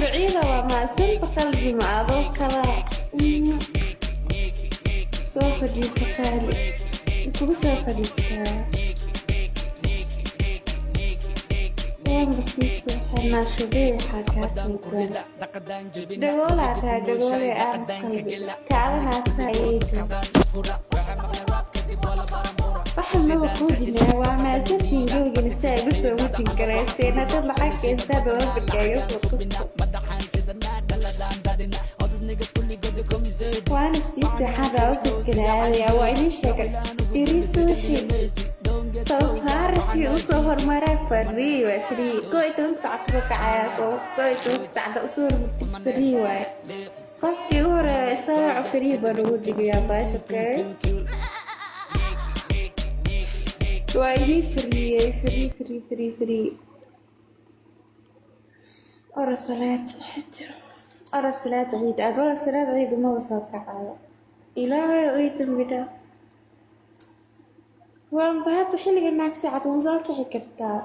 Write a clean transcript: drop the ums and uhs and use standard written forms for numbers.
Ciida waa maadsanta qalbi ma adoo kalaa. Soo fadhiisa qaali, kugu soo fadhiistaa. Waanba sii seexanaa, shubey waxaa kaa fiican. Dhagoolaa taa, dhagoole aamus qalbi kaadanaasaa eega. Waxa maba kuubinaa. Waa mahadsantihiin gabagana saa igu soo mutin karaysteen. Haddaad lacag keystaa dababarkaaga soo qubto. Waana sii seexan raawsafkana aadaya. Waa inii sheegay beriisa wixii soo faarixii usoo hormaraa free waa free. 11-ka sac kasoo kacayaa, soo 11-ka sacda usoo hormartid free waaye. Qofkii ugu horeeya isagoo free baan ugu dhigayaa baasha kale. Waa idii friyey, free, free, free, free. Ora salaad ciid, ora salaad ciid aad, ora salaad ciid umaba soo kacayo. Ilaahay oo ii dambi dhaaf. Waanba hadda xilliga naag saacad ma soo kici kartaa?